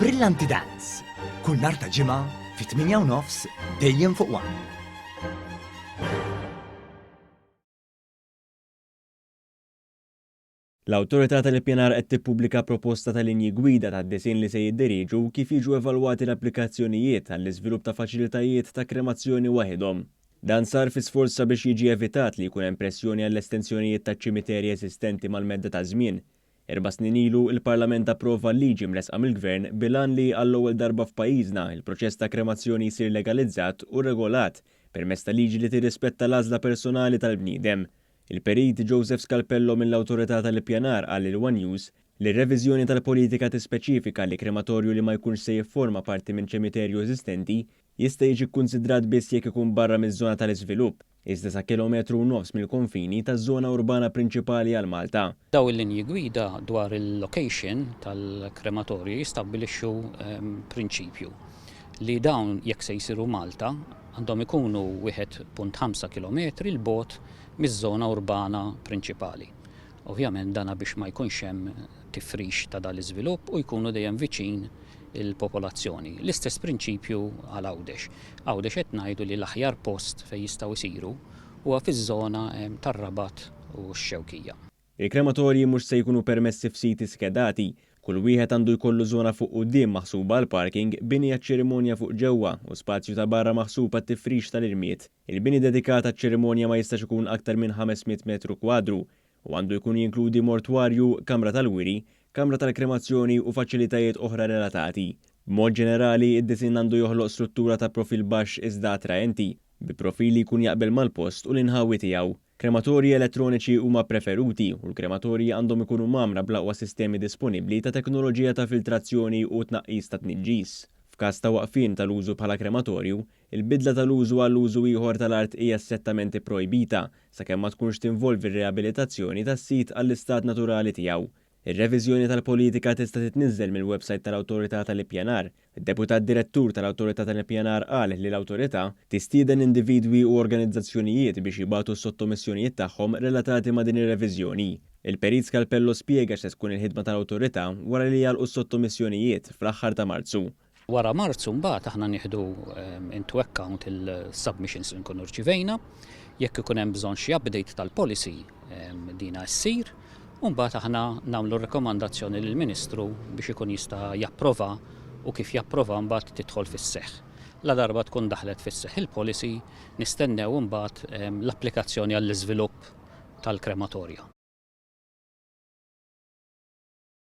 Brillanti Dance, kull nhar ta' Ġimgħa fit-8 u nofs dejjem fuq One. L-Awtorità tal-Ippjanar qed tippubblika proposta ta' linji gwida tad-disinn li se jidderieġu kif jiġu evalwati l-applikazzjonijiet għall-iżvilupp ta' faċilitajiet ta' kremazzjoni waħidhom. Dan sar fi sforz sabiex jiġi evitat li jkun hemm pressjoni għall-estensjonijiet taċ-ċimiterji eżistenti mal-medda taż-żmien. Erba' snin ilu, il-Parlament approva liġi mressqa mill-Gvern bil-għan li, għall-ewwel darba f'pajjiżna, il-proċess ta' kremazzjoni jsir legalizzat u regolat permezz ta' liġi li tirrispetta l-għażla personali tal-bniedem. Il-Perit Joseph Scalpello mill-Awtorità tal-Ippjanar qal lil one News li r-reviżjoni tal-politika tispeċifika li krematorju li ma jkunx se jifforma parti minn ċemiterju eżistenti jista' jiġi kkunsidrat biss jekk ikun barra miż-żona tal-iżvilupp, iżda sa kilometru u nofs mill-konfini taż-żona urbana prinċipali għal Malta. Dawn il-linji gwida dwar il-location tal-krematorju jistabbilixxu prinċipju li dawn jekk se jsiru Malta għandhom ikunu 1.5 kilometri 'l bogħod miż-żona urbana prinċipali. Ovvjament dana biex ma jkunx hemm tifrix ta' dal-iżvilupp u jkunu dejjem viċin il-popolazzjoni. L-istess prinċipju għal Għawdex. Għawdex qed ngħidu li l-aħjar post fejn jistgħu jsiru huwa fiż-żona tar-Rabat u x-Xewkija. Il-krematorji mhux se jkunu permessi f'siti skedati. Kull wieħed għandu jkollu żona fuq quddiem maħsuba għall-parking, bini għaċ-ċerimonja fuq ġewwa u spazju ta' barra maħsub għat-tifrix tal-irmied. Il-bini dedikat għaċ-ċerimonja ma jistax ikun aktar minn 500 metru kwadru u għandu jkun jinkludi mortwarju, kamra tal-wiri, kamra tal-kremazzjoni u faċilitajiet oħra relatati. B'mod ġenerali, id-disinn għandu joħloq struttura ta' profil baxx iżda attraenti, bi profil li jkun jaqbel mal-post u l-inħawi tiegħu. Krematorji elettroniċi huma ppreferuti u l-krematorji għandhom ikunu mgħammra bl-aqwa sistemi disponibbli ta' teknoloġija ta' filtrazzjoni u tnaqqis ta' tniġġis. F'każ ta' waqfien tal-użu bħala krematorju, il-bidla tal-użu għal użu ieħor tal-art hija strettament ipprojbita, sakemm ma tkunx tinvolvi r-riabilitazzjoni tas-sit għall-istat naturali tiegħu. Ir-reviżjoni tal-politika tista' titniżżel mill-websajt tal-Awtorità tal-Ippjanar. Id-Deputat Direttur tal-Awtorità tal-Ippjanar qal li l-Awtorità tistieden individwi u organizzazzjonijiet biex jibagħtu s-sottomissjonijiet tagħhom relatati ma' din ir-reviżjoni. Il-Perit Scalpello spjega x'se tkun il-ħidma tal-Awtorità wara li jagħlqu s-sottomissjonijiet fl-aħħar ta' Marzu. Wara Marzu mbagħad aħna nieħdu into account il-submissions li nkunu rċivejna, jekk ikun hemm bżonn xi update tal-policy dina ssir, u mbagħad aħna nagħmlu r-rekomandazzjoni lill-Ministru biex ikun jista' japprova u kif japprova mbagħad tidħol fis-seħħ. Ladarba tkun daħlet fis-seħħ il-policy, nistennew imbagħad l-applikazzjoni għall-iżvilupp tal-krematorja.